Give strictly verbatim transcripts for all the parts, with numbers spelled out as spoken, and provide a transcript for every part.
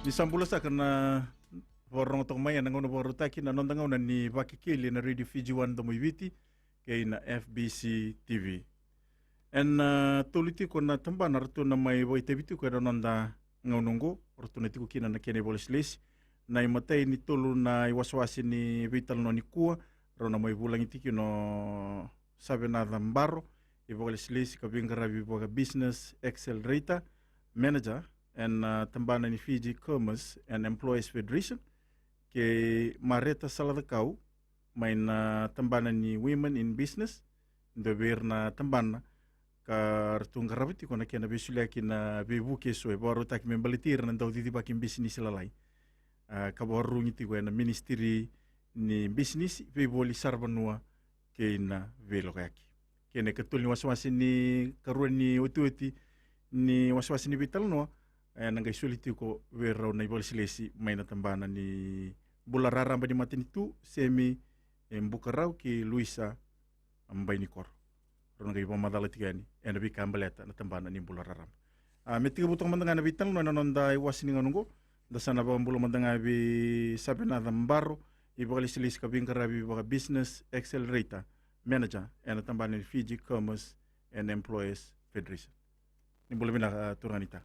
Ni sa bula saka na vakarorogo toka mai ena gauna vakarautaki, na noda gauna ni Vakekeli ena Radio Fiji One Domo i Viti kei na F B C T V. Ena, ah, tolu tiko na tabana ratou na mai vakaitavi tiko ena noda gauna oqo, ratou na tiko kina na kena ivakalesilesi. Na imatai ni tolu na iwasewase ni veitalanoa nikua, rau na mai vulagi tiko kina o Savenaca Baro, ivakalesilesi ka veiqaravi vaka Business Accelerator Manager ena, ah, tabana ni Fiji Commerce and Employers Federation, kei Mareta Salacakau mai na tabana ni Women in Business, dua vei ira na tabana ka ratou qarava tiko na kena veisoliyaki na veivuke eso e vakarautaki me baleti ira na daucicivaki bisinisi lalai. Ah, ka vakarurugi tiko ena Ministry ni Bisinisi, Veivoli, Saravanua kei na Veilakoyaki. Kei na ikatolu ni wasewase ni karua ni otioti ni wasewase ni veitalanoa, ena qai soli tiko vei rau na ivakalesilesi mai na tabana ni Bula Raraba ni Matanitu, Semi, e, Bukarau kei Luisa Bainikoro. Rau na qai vakamacala tiko yani ena veika baleta na tabana ni Bula Raraba. Ah, me tekivu toka mada ga na veitalanoa ena noda iwase ni gauna oqo, da sa na vakabula mada ga vei Savenaca Baro, ivakalesilesi ka veiqaravi vaka Business Accelerator Manager ena tabana ni Fiji Commerce and Employers Federation. Ni bula vinaka, ah, turaga ni ta.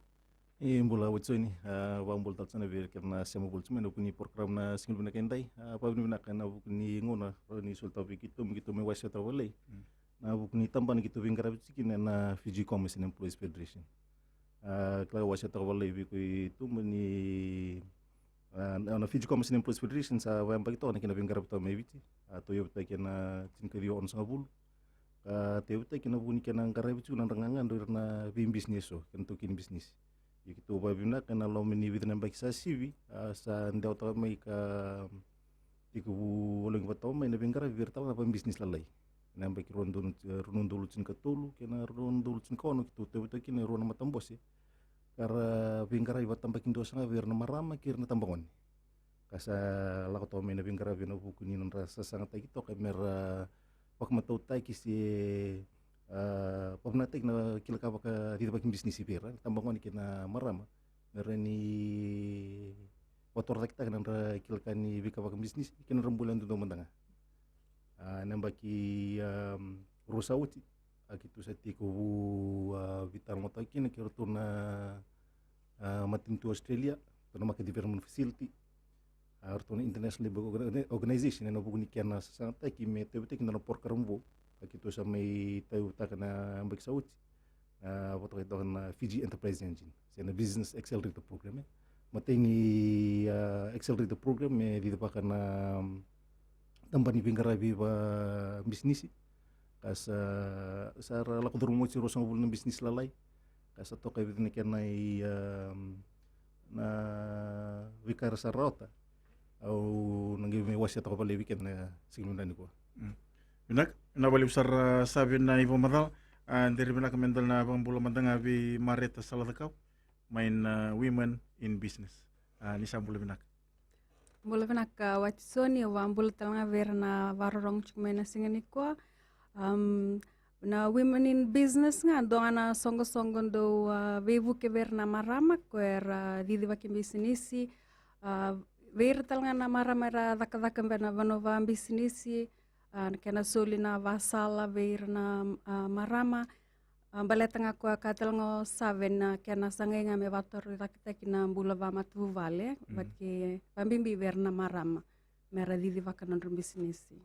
E bula Watisoni, ah, vakabula tale tiko vei ira kece na sema voli tiko mai ena vuku ni program na siga vinaka edai. Ah, vakavinavinaka ena vuku ni gauna rawa ni soli tiko vei keitou, me keitou mai wasea tiko vakalailai. Mm. Na vuku ni tabana keitou veiqaravi tiko kina na Fiji Commerce and Employers Federation. Ah, kila, wasea tiko vakalailai vei keitou ni, ah, na, na Fiji Commerce and Employers Federation sa vakayabaki toka na kena veiqaravi toka mai Viti. Ah, tauyavutaki ena tinikaciwa onosagavulu. Ka tauyavutaki ena vuku ni kena qaravi tiko na nodra gagadre o ira na veibisinisi eso, kei na itaukei ni bisinisi. Ia keitou vakavinavinaka ena loma ni vica na yabaki sa sivi, ah, sa dewa toka mai ka tekivu vakalougatataki toka mai na veiqaravi vei ira tale ga na vakabisinisi lalai. Ena yabaki rua na udolu, rua na udolu tinikatolu kei na rua na udolu tinikaono, keitou tauyavutaka kina e rua na matabose ka ra veiqaravi vakatabakidua sara ga vei ira na marama kei ira na itabagone. Ka sa lako toka mai na veiqaravi ena vuku ni nodra sasagataki toka me ra vakamatautaki se, ah, vakavinavinakataki na kila ka vakacicivaki bisinisi vei ira na itabagone kei na marama, me rawa ni vakatorocaketaka na nodra kila ka ni veika vakabisinisi kei na nodra bula yadudua mada ga. Ah, ena yabaki, ah, rua sa oti, ah, keitou sa tekivu, ah, veitalanoataka kina kei ratou na, ah, matanitu Australia, ratou na Market Development Facility, ah, ratou na International Labour Orga-, Organization, ena vuku ni kena sasagataki me tauyavutaki na nona program vou. Ka keitou sa mai tauyavutaka ena yabaki sa oti, ah, vakatokai toka na Fiji Enterprise Engine se na Business Accelerator Program, e. Matai ni, ah, Accelerator Program e cicivaka na, mm, tabana ni veiqaravi vakabisinisi. Ka sa, sa ra lako curuma oti e ruasagavulu na bisinisi lalai. Ka sa toka e vica na kena i, ah, na veika era sa rawata. Au na qai mai wasea toka vakalailai vei keda ena siga vinaka nikua. Mm. Vinaka, vinaka vakalevu sara, ah, Save na ivakamacala. Ah, dere vinaka meda na vakabula mada ga vei Mareta Salacakau mai na Women in Business. Ah, ni sa bula vinaka. Bula vinaka Watisoni, au vakabula tale ga vei ira na vakarorogo tiko mai ena siga nikua. Am, na Women in Business ga dua ga na soqosoqo dau, ah, veivuke vei ira na marama ko era cicivaki bisinisi. Ah, vei ira tale ga na marama era cakacaka beka ena vanua vakabisinisi, ah, na kena soli na vakasala vei ira na, ah, marama. Ah, baleta ga koya ka tale ga o Save na kena sagai ga me vakatorocaketaki na bula vakamatavuvale, mm, vata kei vakabibi vei ira na marama me ra cicivaka na nodra bisinisi.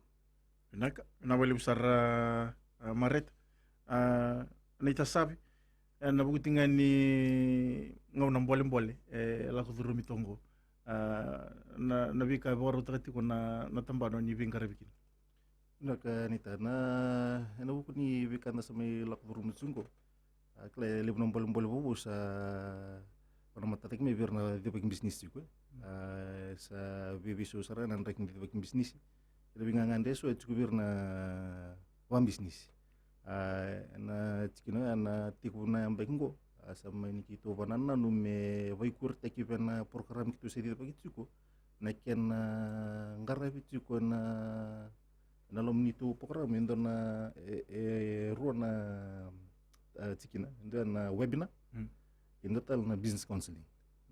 Vinaka, vinaka vakalevu sara, ah, Mareta. Ah, naita Save, ena vuku tiko ga ni gauna bolebole e lako curumi toka oqo, ah, na, na veika e vakarautaka tiko na, na tabana o ni veiqaravi kina. Vinaka naita, na, ena vuku ni veika eda sa mai lako curuma tiko oqo. Ah, kila e levu na bolebole vovou sa vakamatatataki mai vei ira na cicivaki bisinisi tiko, e. Ah, sa veiveisau sara na draki ni cicivaki bisinisi. Kei na veigagadre eso e tiko vei ira na vakabisinisi. Ah, na tikina oya na tekivu na yabaki oqo, ah, sa mani keitou vakanananu me vakaikuritaki vei na program keitou sa cicivaki tiko na kena qaravi tiko na, na loma ni neitou program e dua na, e, e rua na, ah, tikina, e dua na webinar, mm, e dua tale na business counseling.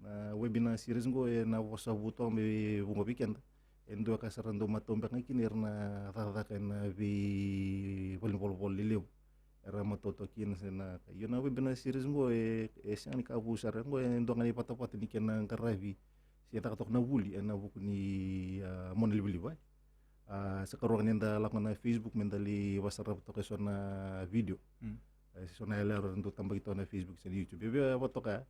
Na webinar series qo ena vosa vu toka me vuqa vei keda. E dua ka sa ra dau matau beka ga kina era na cakacaka ena veivalenivolavola lelevu. Era matau toka kina se na ka. Io, na webinar series qo e, e sega ni ka vou sara qo, e dua ga na ivatavata ni kena qaravi se caka toka na vuli ena vuku ni, a, mona livaliva. A, sa karua ga ni da lako na Facebook me da lai vasarava toka e so na video. Mm. E so na yaloyalo era dau tabaki toka na Facebook se na YouTube. E via vatoka,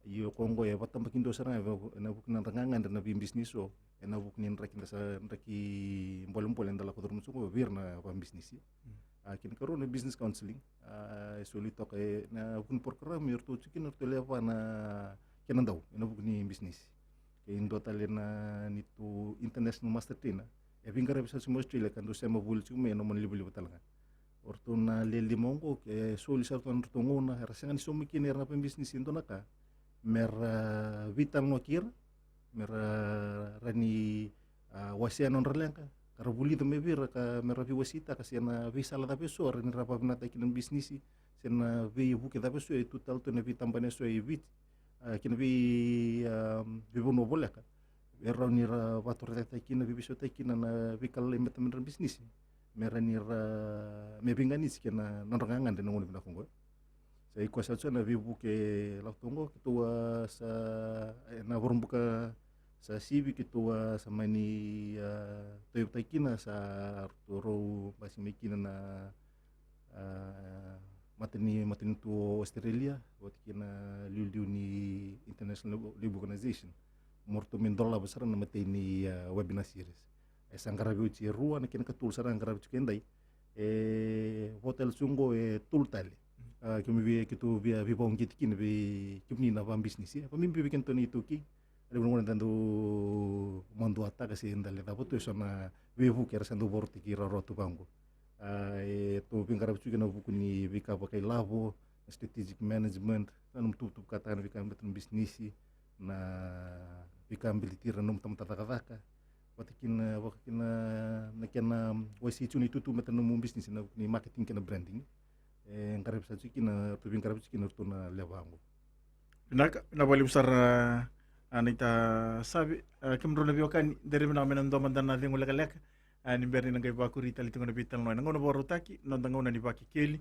io, ko qo e vatabakidua sara ga ena vuku ni nodra gagadre na veibisinisi so, ena vuku ni draki da sa, draki bolebole da lako curuma tiko vei ira na vabisinisi. Mm. A, kena karua na business counseling. A, e soli toka ena vuku ni program, iratou tiko kina, iratou lewe va na kena dau ena vuku ni bisinisi. Kei dua tale na neitou international master trainer. E veiqaravi sara tiko mai Australia ka dau sema vuli tiko mai ena mona livaliva tale ga. O ratou na le lima oqo, e soli sara tu na nodratou gauna, era sega ni sauma kina era na veibisinisi e dua na ka. Mera veitalanoa kei ira, mera rawa ni, a, wasea na nodra leqa, ka ra vulica mai vei ira, ka mera veiwaseitaka se na veisala cava e so, rawa ni ra vakavinavinakataka kina na bisinisi, se na veivuke cava e so e tu tale tu ena veitabana e so e Viti. A, kei na vei, a, veivanua voleka. E rawa ni ra vakatorocaketaki kina, veiveisautaki kina na veika lalai me tamani ira na bisinisi. Me rawa ni ra, me veiganiti kei na nodra gagadre ena gauna vinaka oqo. Sa i koya sara tu na veivuke lako tu oqo, keitou a sa, ena Vakaraubuka sa sivi, keitou a sa mani, a, tauyavutaki kina, sa ratou rau basika mai kina na, a, matani, matanitu o Australia, vata kei na liuliu ni International Labour Organization. Mo ratou me dolava sara na imatai ni, a, webinar series. E sa qaravi oti e rua, na kena ikatolu sara ga qaravi tiko edai. E vo tale tiko oqo e tolu tale. A, kemuni via, keitou via veivakauqeti kina vei kemuni na vabisinisi. Vakabibi vei keitou na iTaukei. A levu na gauna da dau maduataka se da lai cava tu e so na veivuke era sa dau vakarautaki rawarawa tu vaqo. A, e tou veiqaravi tiko ena vuku ni veika vakailavo, na strategic management, na nomu tuvatuvakataka na veika baleta na bisinisi, na veika baleti ira na nomu tamata cakacaka, vata kina, vata kina na kena wasei tiko na itutu baleta na nomu bisinisi ena vuku ni marketing kei na branding. E qaravi sara tiko kina, ratou veiqaravi tiko kina ratou na lewe va qo. Vinaka, vinaka vakalevu sara, a, naita Savi, a, kemudrau na veiwekani, dere vinaka me na dua mada na cegu lekaleka, a, ni bera ni na qai vakuri tale tiko na veitalanoa. Ena gauna vakarautaki, noda gauna ni Vakekeli,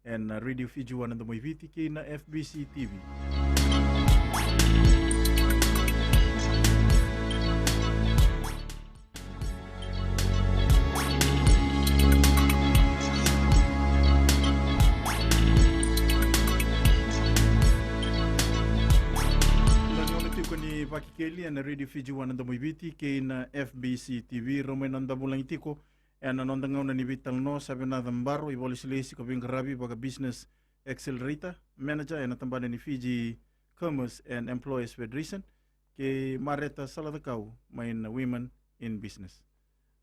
ena Radio Fiji One na Domoiviti kei na F B C T V. Tiko ni Vakekeli ena Radio Fiji One na Domoiviti kei na F B C T V, rau mai na noda vulagi tiko ena noda gauna ni veitalanoa, Savenaca Baro, ivakalesilesi ka veiqaravi vaka Business Accelerator Manager ena tabana ni Fiji Commerce and Employers Federation, kei Mareta Salacakau mai na Women in Business.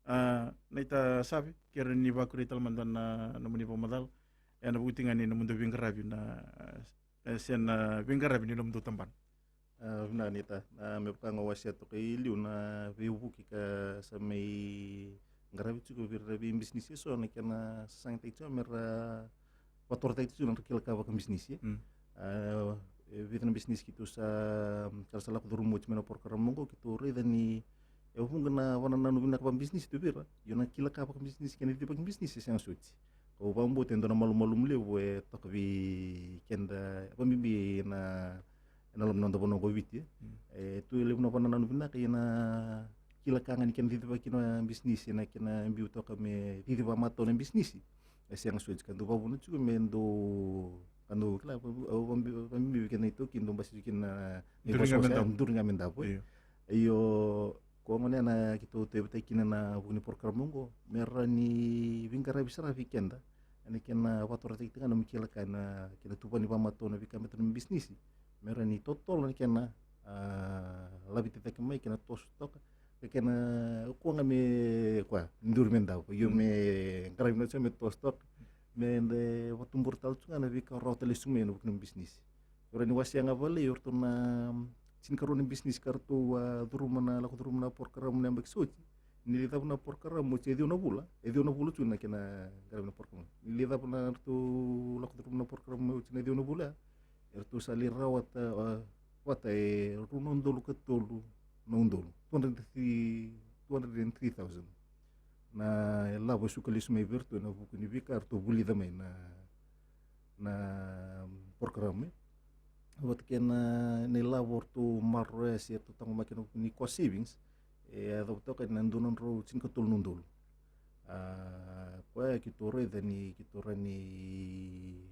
A, naita Save, kerea ni vakuri tale mada na nomuni vakamacala ena vuku tiko ga ni nomudou veiqaravi na, e, se na veiqaravi ni nomudou tabana. A, vinaka naita. A, me vaka ga au wasea toka i liu, na veivuke ka sa mai qaravi tiko vei ira na veibisinisi e so, na kena sasagataki tiko me ra vakatorocaketaki tiko na nodra kila ka vakabisinisi. Mm. A, e vica na bisinisi keitou sa, ka ra sa lako curuma oti mai na porokaramu oqo, keitou raica ni e vuqa na vakanananu vinaka vakabisinisi tu vei ira. Io, na kila ka vakabisinisi kei na cicivaki bisinisi e sega soti. Kau vakabauta e dua na malumalumu levu e toka vei keda, vakabibi na, ena loma ni noda vanua qo Viti, e. Mm. E tu e levu na vakanananu vinaka, ia na kila ka ga ni kena cicivaki na bisinisi, na kena biu toka me cici vakamatau na bisinisi, e sega soti. Ka dau vakavuna tiko me dau, ka dau kila, au vakabibi, vakabibi vei keda na iTaukei, dau basika tiko kina na, na Duri ga me davo. Duri ga me davo, e. Io. Io, koya gona na keitou tauyavutaki kina na vuku ni porokaramu oqo, me rawa ni veiqaravi sara vei keda ena kena vakatorocaketaki ga na nomu kila ka ena kena tuvani vakamatau na veika me tu na bisinisi. Me rawa ni totolo na kena, a, laveti cake mai, kena toso toka, ka kena koya ga me, koya, duri me davo. Io, mm, me qaravi na so me toso toka, me da vakatubura tale tu ga na veika rawa tale lesu mai ena vuku ni bisinisi. Au rawa ni wasea ga vakalailai o ratou na tinikarua na bisinisi ka ratou a curuma na, lako curuma na porokaramu na yabaki sa oti. Ni lai cava na porokaramu oti e ciwa na vula, e ciwa na vula tu na kena qaravi na porokaramu. Ni lai cava na ratou lako curuma na porokaramu oti na ciwa na vula, e ratou sa lai rawata, a, vata e rua na udolu ka tolu na udolu, two hundred three, two hundred and three thousand. Na ilavo e suka lesu mai vei iratou ena vuku ni veika eratou vulica mai na, na program, e. Vata kei na, na ilavo eratou maroroya se eratou taqomaki ena vuku ni cost savings, e yacova toka ena dua na drau tinikatolu na udolu. A, koya keitou raica ni keitou rawa ni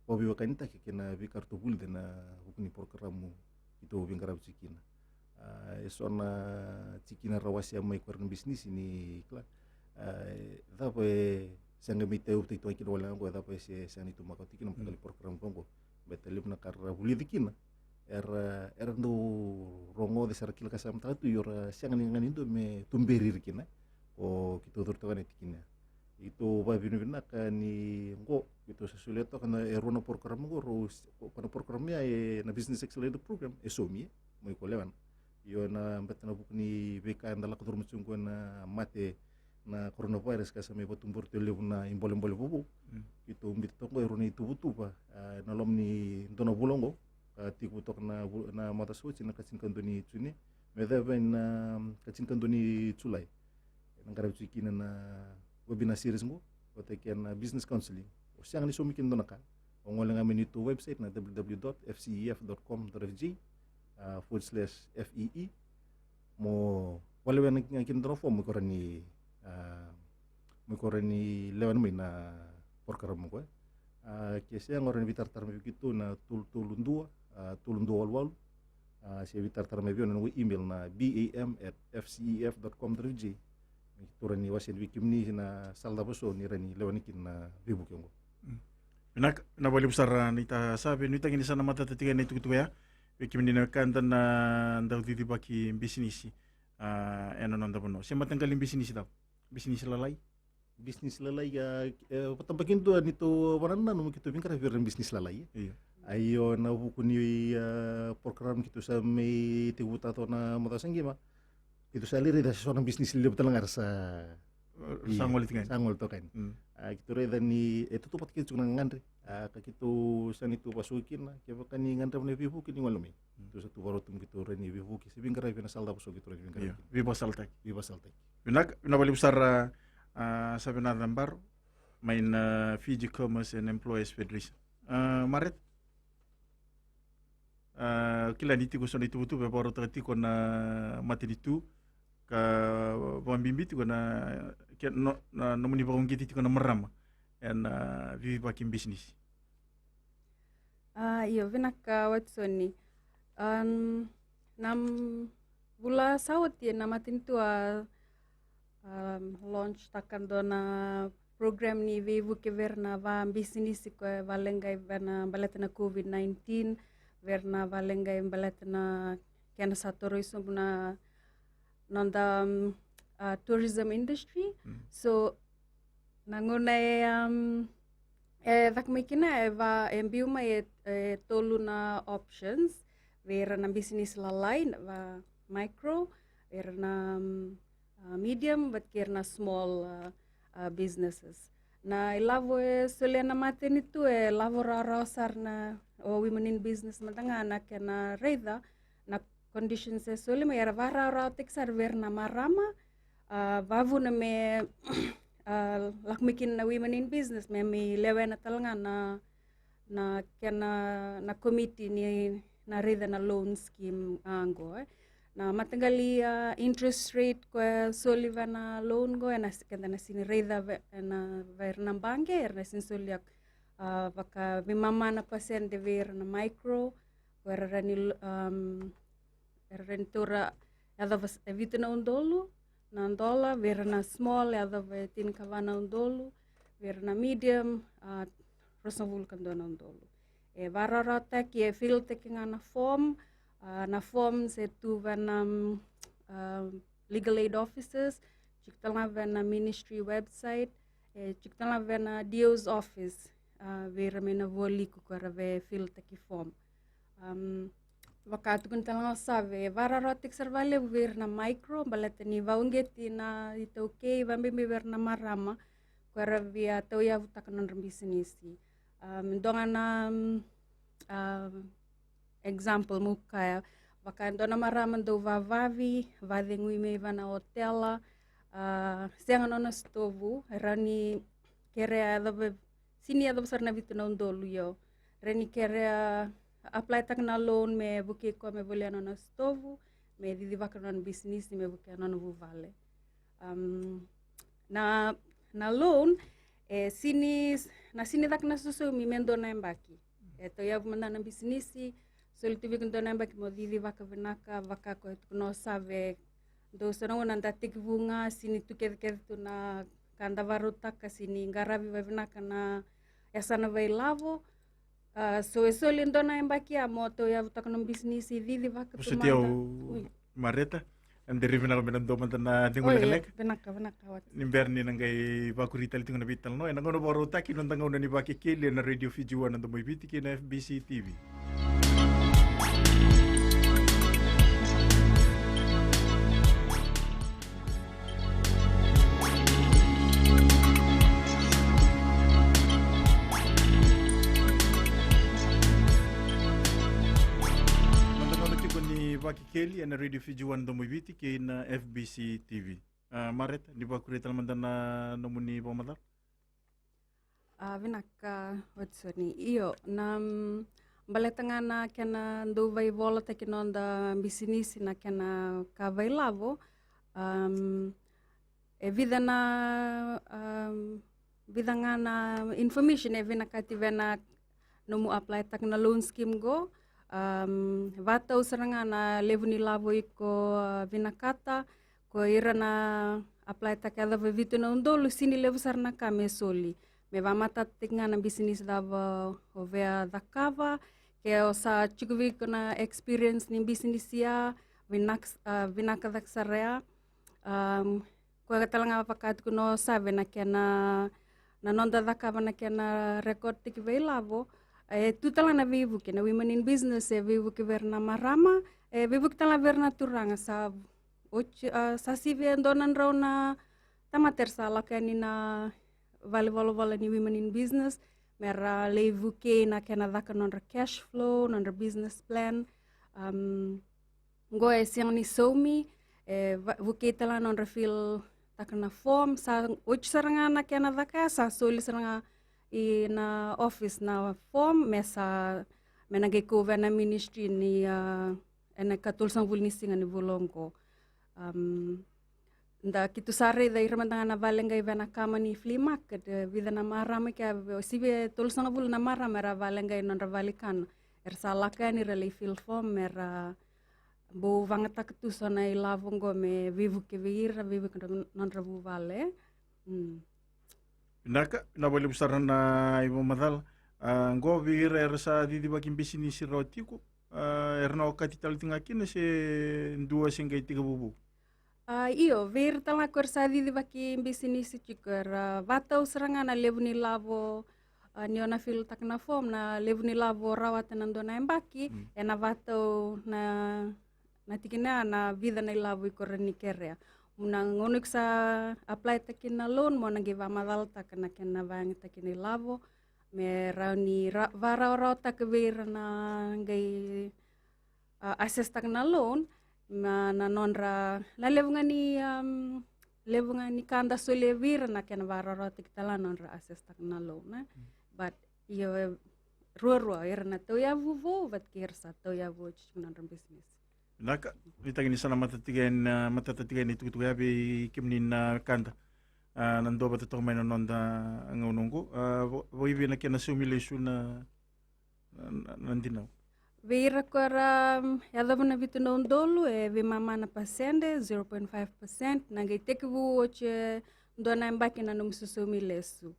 vakaveiwekanitaki kei na veika eratou vulica ena vuku ni porokaramu keitou veiqaravi tiko kina. A, e so na tikina ra wasea mai ko ira na bisinisi ni kila, a, e cava e sega me tauyavutaki toka kina wale ga qo, e cava e se sega ni tumaka tiko kina mataqali porokaramu vaqo. Baleta levu na ka ra vulica kina, era, era dau rogoca se ra kila ka sa mataka tu, ia ra sega ni ga ni dua me tuberi ira kina. O keitou curu toka na tikina ya. Keitou vakavinavinaka ni qo keitou sa solia toka na e rua na porokaramu qo, rau s-, ko, ko na porokaramu ya e na Business Accelerator Program e saumi, e, mo iko lewena. Io, na beta na vuku ni veika eda lako curuma tiko qo na mate na coronavirus ka sa mai vakatubura tu e levu na ibolebole vovou. Mm. Keitou biuta toka qo e rua na ituvatuva, a, ena loma ni dua na vula qo, ka tiko toka na vu-, na macawa sa oti, na ka tinikadua ni June me yacova na ka tinikadua ni Julai. Ena qaravi tiko kina na webinar series qo, vata kei na business counseling. O sega ni saumi kina dua na ka, o gole ga mai na neitou website na w w w dot f c e f dot com dot f j, a, forward slash F E E. Mo vakalewena ga kina dua na form mo iko rawa ni, a, mo iko rawa ni lewena mai na porokaramu qo, e. A, ke sega, o rawa ni veitaratara mai vei keitou na tolu tolu dua, a, tolu dua walu walu. A, se veitaratara mai vei au ena noqu email na B A M at F C E F dot com dot F J. Me keitou rawa ni wasea vei kemuni na sala cava so ni rawa ni lewena kina na veivuke oqo. Mm. Vinaka, vinaka vakalevu sara. Naita, sa vei, nuitaki ni sa na matata tiko na itukutuku ya vei kemuni na wekada na daucicivaki bisinisi, a, ena noda vanua. Se mataqali bisinisi cava? Bisinisi lalai? Bisinisi lalai, a, e, vakatabakidua ni tou vakanananu me keitou veiqaravi vei ira na bisinisi lalai, e. Io. A, io, ena vuku ni, a, program keitou sa mai tekivutaka toka na macawa sa qima, keitou sa lai raica so na bisinisi lelevu tale ga era sa, sa gole tiko yani. Sa gole toka yani. Mm. A, keitou raica ni e tautauvata kece tiko na gagadre. A, ka keitou sa ni tu vasuka kina, kevaka ni gadreva na veivuke ni gole mai. Mm. Keitou sa tu vakarau tu me keitou rawa ni veivuke se veiqaravi ena sala cava so keitou rawa ni veiqaravi. Io, kina. Veivakasalataki. Veivakasalataki. Vinaka, vinaka vakalevu sara, a, Savenaca Baro mai na Fiji Commerce and Employers Federation. A, Mareta? A, kila ni tiko so na ituvatuva e vakarautaka tiko na matanitu, ka vakabibi tiko na, ke, no, na nomuni vakauqeti tiko na marama ena, a, veivaki bisinisi. A, io, vinaka Watisoni. Am, na, am, vula sa oti na matanitu a, am, launch taka dua na program ni veivuke vei ira na vabisinisi ka vakaleqai vei na baleta na COVID nineteen, vei ira na vakaleqai baleta na kena sa toroi sobu na noda, am, a, tourism industry. Mm. So na gauna e, am, e caka mai kina, e va, e biu mai e, e tolu na options vei ira na bisinisi lalai, na va micro, vei ira na, am, a, medium, vata kei ira na small, a, a, businesses. Na ilavo e solia na matanitu e lavo rawarawa sara na, o women in business mada ga na kena raica na conditions e soli mai, era vakarawarawataki sara vei ira na marama, a, vakavuna me, a, lako mai kina na women in business, me mai lewena tale ga na, na kena, na komiti ni na raica na loan scheme, a, qo, e. Na mataqali, a, interest rate ko e soli vei na loan qo, ena s-, keda na sini raica vei, ena, vei ira na baqe, era na sini solia, a, vakaveimama na pasede vei ira na micro, ko era rawa ni, am, era rawa ni taura, yacova s-, e vitu na udolu na dola, vei ira na small, yacova e tinikava na udolu, vei ira na medium, a, ruasagavulu ka dua na udolu. E vakarawarawataki, e fill-taki ga na form, a, na forms e tu vei na, am, a, legal aid officers, tiko tale ga vei na ministry website, e tiko tale ga vei na D O's office, a, vei ira mai na Vualiku ko era via fill-taki form. Am, vaka tukuni tale ga o Save, e vakarawarawataki sara vakalevu vei ira na micro, baleta ni vakauqeti na iTaukei, vakabibi vei ira na marama ko era via tauyavutaka na nodra bisinisi. Am, dua ga na, am, am, example, meu kaya, vaka e dua na marama dau vavavi, vacegui mai vei na otela, a, sega nona sitovu, e rawa ni kerea yacova, sini yacova sara na vitu na udolu, io. Rawa ni kerea, apply taka na loan me vukei koya me volia nona sitovu, me cicivaka nona bisinisi, me vukea nona vuvale. Am, na, na loan, e sini, na sini caka na sosomi me dua na yabaki. E tauyavu mada na bisinisi, soli tu vei iko dua na yabaki mo cicivaka vinaka, vaka ko e tukuna o Save, dou sa na gauna da tekivu ga, sini tu kecekece tu na ka da varautaka, sini qaravi vavinaka na yasana vailavo. A, so e soli dua na yabaki ya mo tauyavutaka na bisinisi, cicivaka tu mada. Ui. Mareta, e deri vinaka me na dua mada na cegu lekaleka. Vinaka, vinaka, wati. Ni bera ni na qai vakuri tale tiko na veitalanoa ena gauna vakarautaki, noda gauna ni Vakekeli ena Radio Fiji One, na Domo i Viti kei na F B C T V. Noda gauna tiko ni Vakekeli ena Radio Fiji One, Domo i Viti kei na F B C T V. A, Mareta, ni vakuria tale mada na nomuni vakamacala. A, vinaka, Watisoni. Io, na, mm, baleta ga na kena dau vaivolataki noda bisinisi na kena ka vailavo. Am, e vica na, am, vica ga na information e vinakati vei na nomu apply taka na loan scheme qo. Am, vatau sara ga na levu ni lavo iko, a, vinakata, ko ira na apply taka yacova vitu na udolu, sini levu sara na ka me soli. Me vakamatatataki ga na bisinisi cava o via cakava, ke o sa tiko vei iko na experience ni bisinisi ya, vinaka, a, vinaka cake sara ya. Am, koya tale ga vaka tukuna o Save na kena, na noda cakava na kena record taki vailavo, e tu tale ga na veivuke, na women in business, e veivuke vei ira na marama, e veivuke tale ga vei ira na turaga, sa oti, a, sa sivi e dua na drau na tamata era sa lako yani na vale volavola ni women in business, me ra lai vukei na kena caka nodra cash flow, nodra business plan. Am, qo e sega ni saumi, e va-, vukei tale ga nodra fill taka na form, sa oti sara ga na kena caka ya, sa soli sara ga i na office na form, me sa, me na qai kau vei na ministry ni, a, ena ikatolusagavulu ni siga ni vula oqo. Am, da keitou sa raica ira mada ga na vale qai vei na kama ni flea market, e vica na marama ke, a, sivi e tolusagavulu na marama era vale qai nodra vale kana. Era sa lako yani ra lai fill form, era bau vagataka tu so na ilavo qo me veivuke vei ira, veivuke nodra, nodra vuvale. Mm. Vinaka, na vakalevu sara na ivakamacala. A, qo vei ira era sa cicivaki bisinisi rawa tiko, a, era na okati tale tiko ga kina se dua se qai tekivu vou? A, io, vei ira tale ga ko era sa cicivaki bisinisi tiko, era vatau sara ga na levu ni lavo, a, ni o na fill taka na form, na levu ni lavo rawata na dua na yabaki, mm, ena vatau na, na tikina ya na vica na ilavo iko rawa ni kerea. Mo na gauna iko sa apply taki na loan, mo na qai vakamacalataka na kena vayagataki na ilavo, me rawa ni ra-, vakarawarawataka vei ira na qai, a, access taka na loan, na, na nodra, na levu ga ni, am, levu ga ni ka da solia vei ira na kena vakarawarawataki tale ga nodra access taka na loan, e. Mm. But io, e ruarua, ira na tauyavu vou vata kei ira sa tauyavu oti tiko nodra bisinisi. Vinaka, nuitaki ni sa na matata tiko yani, a, matata tiko yani na itukutuku ya vei kemuni na wekada, a, na duavata toka mai na noda gauna oqo. A, va-, vakaivei na kena saumi lesu na, na, na, na dinau? Vei ira ko era, mm, yacova na vitu na udolu, e veimama na pasede, zero point five percent, na qai tekivu oti e dua na yabaki na nomu saumi lesu.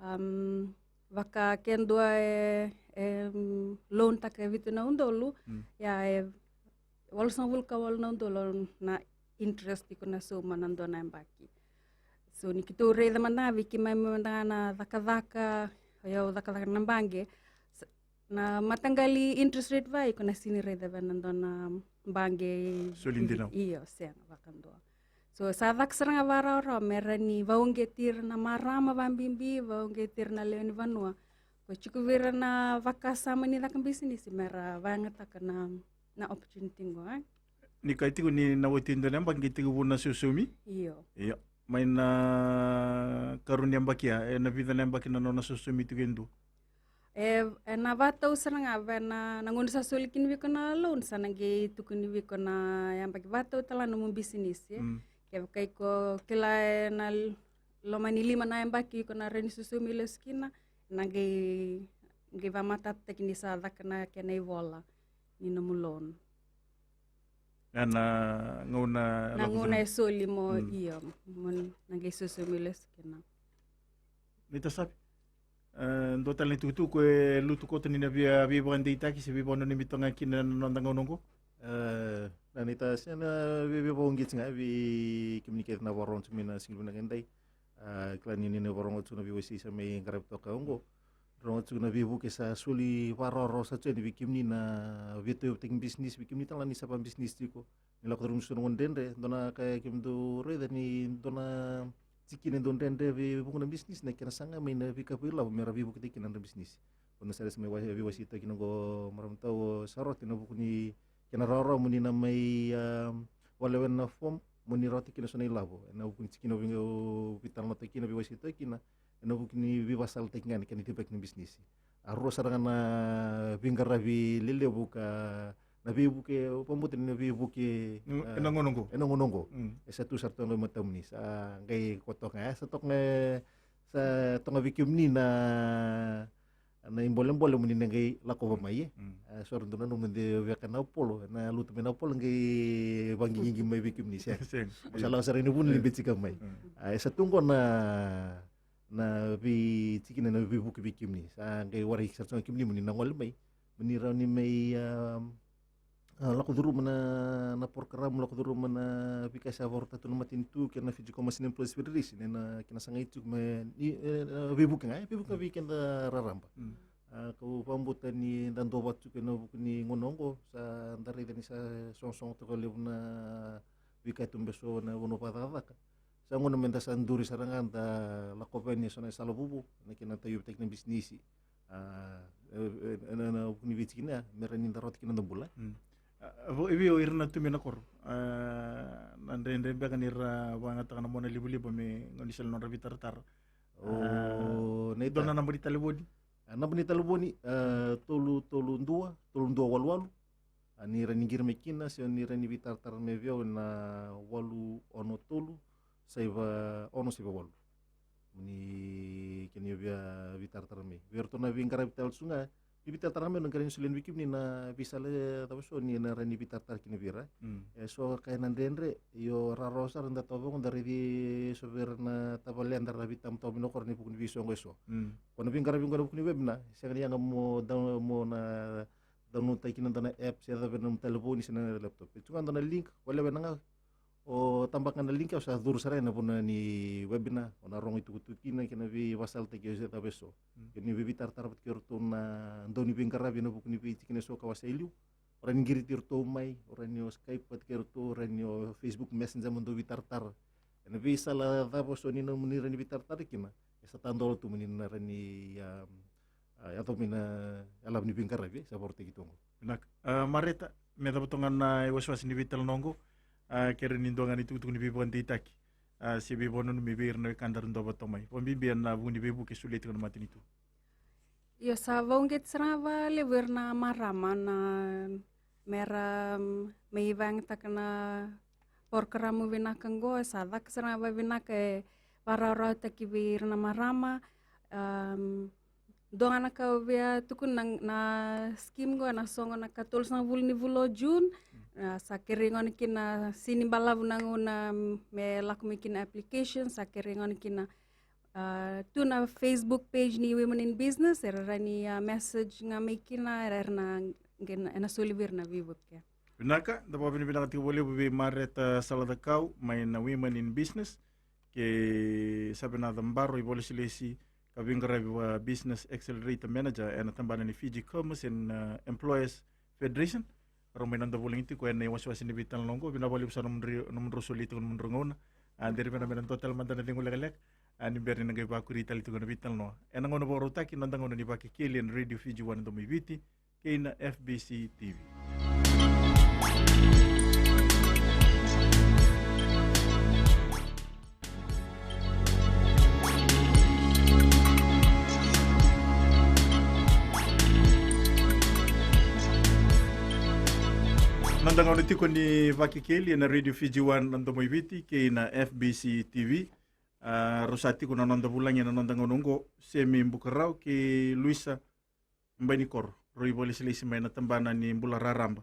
Am, vaka ke dua e, e, mm, loan taka e vitu na udolu, mm, ia e walusagavulu ka walu na udolu na interest iko na sauma na dua na yabaki. So ni keitou raica mada ga vei keimami mada ga na cakacaka, o yau cakacaka na baqe, sa-, na mataqali interest rate vei iko na sini raica vei na dua na baqe. Soli dinau. Io, sega vakadua. So sa caka sara ga vakarawarawa me rawa ni vakauqeti ira na marama vakabibi, vakauqeti ira na lewe ni vanua. Tiko vei ira na vakasama ni caka bisinisi me ra vakayagataka na, na opportunity qo, e? Ni kaya tiko ni na oti e dua na yabaki qai tekivu na sosomi. Io. Io. Mai na karua ni yabaki ya, e na vica na yabaki na nona sosomi tiko e dua? E, e na vatau sara ga vei na, na gauna sa soli kina vei iko na loan, sa na qai tukuni vei iko na yabaki vatau tale ga nomu bisinisi, e? Mm. Kevaka iko kila e na l-, loma ni lima na yabaki iko na rawa ni sosomi lesu kina, na qai, qai vakamatatataki ni sa caka na kena ivola ni nomu loan. E na gauna, na gauna e soli mo, mm, io, mo na qai sosomi lesu kina. Ni ta savi. E, dua tale na itukutuku e lutu koto ni na via, veivakadeitaki se veivakananumi toka ga kina na noda gauna oqo. E, na ni ta se na vei, veivakauqeti ga vei kemuni kece na vakarorogo tiko mai na siga vinaka edai. A, kila ni ni na vakarorogo tiko na veiwasei sa mai qaravi toka oqo. Rogo tiko na veivuke sa soli vakarawarawa sa tu yani vei kemuni na veitauyavutaki bisinisi, vei kemuni tale ga ni sa vakabisinisi tiko. Ni lako curuma tiko na gauna dredre, dua na ka kemudou raica ni dua na tikina e dau dredre vei vuku na bisinisi na kena saga mai na veika vakailavo me ra veivuketaki kina na bisinisi. Ko na sere sa mai wa-, veiwasei toka kina oqo marama tau o Sarote na vuku ni kena rawarawa mo ni na mai, a, vakalewena na form mo ni rawata kina so na ilavo. E na vuku ni tikina au veitalanoataka kina, veiwasei toka kina, e na vuku ni veivakasalataki ga ni kena ituvaki na bisinisi. A rua sara ga na veiqaravi lelevu ka na veivuke, au vakabauta ni na veivuke, mm, a, e na gauna oqo. E na gauna oqo. Mm. E sa tu sara toka ga e matamuni. Sa qai ko toka ga, e sa toka ga, sa toka ga vei kemuni na na ibolebole mo ni na qai lakova mai, e. Mm. E, so ra dau nanuma de veka na polo, na lutu mai na polo qai vaqiqiqi mai vei kemuni, sega. Sega. Mo sa lako sara i na vuna ni, io, betika mai. Mm. A, e sa tu qo na, na veitikina na veivuke vei kemuni. Sa qai warai sara tu ga kemuni mo ni na gole mai. Mo ni rawa ni mai, a, a, lako curuma na, na porokaramu, lako curuma na veika sa vakarautaka tu na matanitu kei na Fiji Commerce and Employers Federation, e na kena sagai tiko me ni, e, e, veivuke ga, e, veivuke, mm, vei keda raraba. Mm. A, kau vakabauta ni da duavata tiko e na vuku ni gauna oqo, sa da raica ni sa sogosogo toka levu na veika e tu beso na vanua vakacakacaka. Sa gauna me da sa duri sara ga da lakova yani e so na sala vuvu, na kena tauyavutaki na bisinisi. A, e, e, e, na, na vuku ni veitikina ya, me rawa ni da rawata kina na bula. Mm. A, vo-, e vei o ira na tu mai na koro? A, na dredre beka ni ra vakayagataka na mona livaliva me gaunisala na nodra veitaratara. O, a, na ita- dua na naba ni talevoni? A, naba ni talevoni, a, tolu tolu dua, tolu dua walu walu. A, ni rawa ni qiri mai kina, se ni rawa ni veitaratara mai vei au na walu ono tolu, saiva ono saiva walu. Mo ni kena via veitaratara mai. Vei ratou na veiqaravi tale tu ga, ni veitaratara mai, na qaravi ni solia vei kemuni na veisala cava so ni na rawa ni veitaratara kina vei ira. Mm. E so ka e na dredre, io, rawarawa sara da toka vaqo da raici e so vei ira na tavale da ra veitabana toka mai na koro ena vuku ni veisoqo e so. Mm. Ko na veiqaravi qo ena vuku ni webinar, sega ni yaga mo da, mo na download-taki kina dua na app se yaco vei na nomu talevoni se na laptop. E tu ga dua na link, o lewena ga, o tabaka ga na link, o sa curu sara ena vanua ni webinar, o na rogo itukutuku kina kei na veivakasalataki e so e cava e so. Mm. Kei ni veitaratara vata kei ratou na dau ni veiqaravi ena vuku ni veitikina e so ka wasa e liu. O rawa ni qiriti iratou mai, o rawa ni o Skype vata kei ratou, o rawa ni o Facebook Messenger mo dau veitaratara. Ena veisala cava so ni na, mo ni rawa ni veitaratara kina, e sa tadola tu mo ni na rawa ni, a, a, yaco mai na yalava ni veiqaravi, e sa vakarautaki tu qo. Vinaka. A, Mareta, me cava toka ga na iwasewase ni veitalanoa qo, a, kere ni dua ga na itukutuku ni veivakadeitaki, a, se veivakananumi vei ira na wekada ra duavata mai, vakabibi ena vuku ni veivuke solia tiko na matanitu. Io, sa vakauqeti sara ga vakalevu ira na marama na mera, mm, mai vakayagataka na porokaramu vinaka qo, sa caka sara ga vakavinaka, e vakarawarawataki vei ira na marama. Am, dua ga na ka au via tukuna, na, na scheme qo ena sogo ena ikatolusagavulu ni vula o June. Mm. A, sa kerei gona kina, sega ni balavu na gauna, mm, me lako mai kina application, sa kerei gona kina, a, tu na Facebook page ni Women in Business, era rawa ni, a, message ga mai kina, era, era na, qai na, ena soli vei ira na veivuke. Vinaka, da vakavinavinaka tiko vakalevu vei Mareta Salacakau mai na Women in Business, kei Savenaca Baro, ivakalesilesi ka veiqaravi vaka Business Accelerator Manager ena tabana ni Fiji Commerce and, a, Employers Federation. Rau mai noda vulagi tiko ena iwasewase ni veitalanoa qo. Vinaka vakalevu sara nomudrau, nomudrau soli tiko nomudrau gauna. A, de ri vei na, me na dua tale mada na cegu lekaleka. A, ni bera ni na qai vakuri tale tiko na veitalanoa ena gauna vakarautaki, noda gauna ni Vakekeli ena Radio Fiji One Domo i Viti kei na F B C T V. Noda gauna tiko ni Vakekeli ena Radio Fiji One na Domo i Viti kei na F B C T V. A, rau sa tiko na noda vulagi ena noda gauna oqo, Semi Bukarau kei Luisa Bainikoro, rau ivakalesilesi mai na tabana ni bula raraba